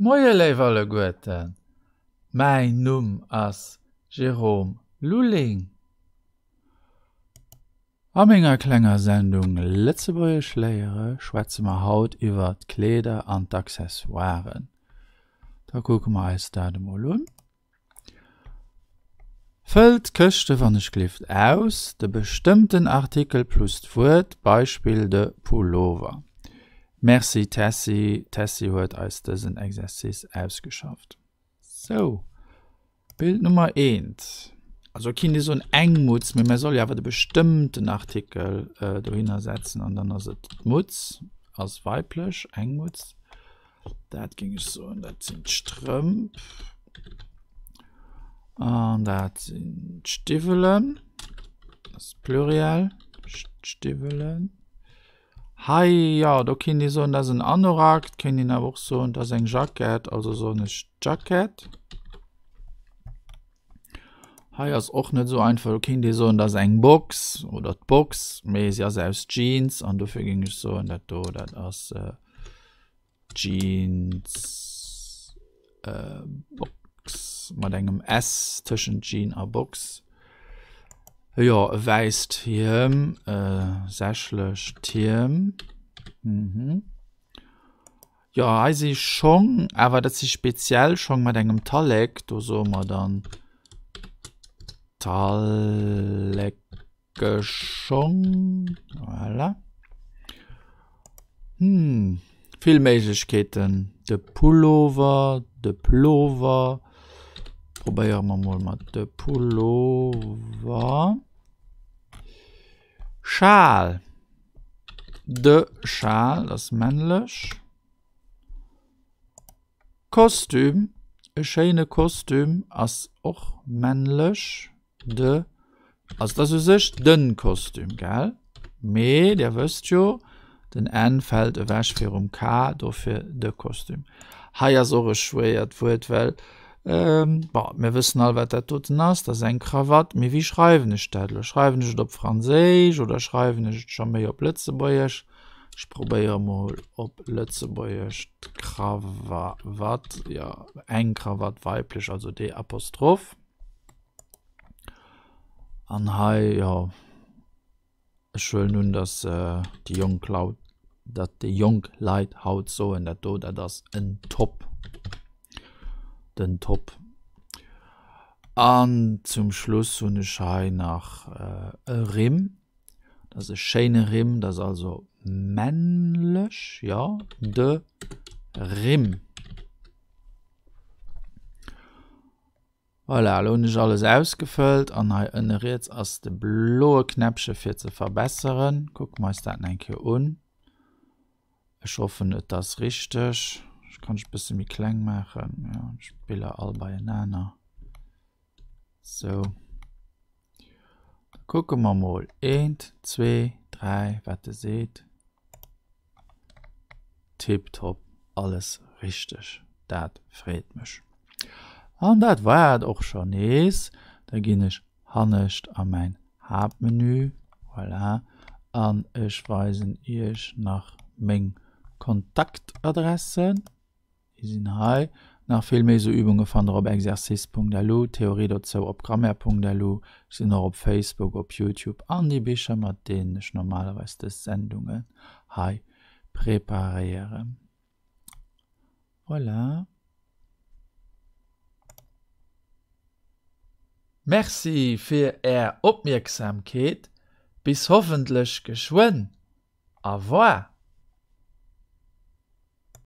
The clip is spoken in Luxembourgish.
Moie léif alleguerten, mäin Numm ass Jérôme Lulling. A menger klenger Sendung Lëtzebuergesch léiere schwätze mer haut iwwer d'Kleeder an d'Accessoiren. Da kucke mer eis dat emol un. Fëllt d'Këschte wann ech glift aus, de bestëmmten Artikel plus d'Wuert, Beispill de Pullover. Merci Tessy, d'Tessy huet eis dësen Exercice ausgeschafft. Sou, Bild Nummer eent. Also kinnt ee soen eng Mutz, mee mer solle jo awer de bestëmmten Artikel dohinner setzen an dann ass et d'Mutz, ass weiblech, eng Mutz. Dat géing ech soen, dat sinn d'Strëmp. An dat sinn d'Stiwwelen. Dat ass Pluriel, Stiwwelen. Hei, jo, do kinnt ee soen, dat ass en Anorak. Et kéint een awer och soen, dat ass eng Jackett, also soen ech Jackett. Hei ass och net esou einfach, do kéint ee soen, dat ass eng Box oder d'Box, mee se ass aus Jeans an dofir géing ech soen, dat do, dat ass Jeans Box mat engem S tëschent Jean a Box. Jo, e wäisst Hiem, e sächlecht Hiem. Jo, hei si Schong, awer dat si speziell Schong mat engem Tallek. Do soe mer dann Tallekeschong. Voilà. Hm, vill Méiglechkeeten. De Pullover, de Plover. Probéiere mer mol mat de Pullover. Schal. De Schal ass männlech. Kostüm, e schéine Kostüm ass och männlech. De, also dat ass u sech den Kostüm, gell? Mee Dir wësst jo, den N fält ewech virum K, dofir de Kostüm. Hei ass och e schwéiert Wuert, well Bon, mir wëssen all, wat dat doten ass, dat ass eng Krawatt. Mee wéi schreiwen ech dat elo? Schreiwen ech et op Franséisch oder schreiwen ech et scho méi op Lëtzebuergesch? Ech probéiere mol op Lëtzebuergesch d'Krawatt, jo, eng Krawatt, weiblech, also d Apostroph. An hei, jo. Ech huelen un, datt déi jonk Laut, datt déi jonk Leit haut soen, dat do, dat ass en Top. Den Top. An zum Schluss hunn ech hei nach e Rimm. Dat ass e schéine Rimm, dat ass also männlech, jo, de Rimm. Voilà, elo hunn ech alles ausgefëllt an hei ënne riets ass de bloe Knäppche fir ze verbesseren. Kucke mer eis dat eng Kéier un. Ech hoffen et ass richteg. Ech kann ech bësse méi kleng maachen. Ja, ech d'Biller all beienaner. Sou. Da kucke mer mol. Eent, zwee, dräi, wat e seet. Tiptop, alles richteg, dat freet mech. An dat war et och scho nees. Da ginn ech hannescht a mäin Haaptmenü, voilà, an ech weisen iech nach meng Kontaktadressen. Déi sinn hei. Nach vill méi esou Übunge fannt der op exercice.lu, Theorie dozou op grammaire.lu. Ech sinn och op Facebook, op Youtube an déi Bicher mat deenen ech normalerweis dës Sendungen hei preparéieren. Voilà. Merci fir är Opmierksamkeet, bis hoffentlech geschwënn. Au revoir.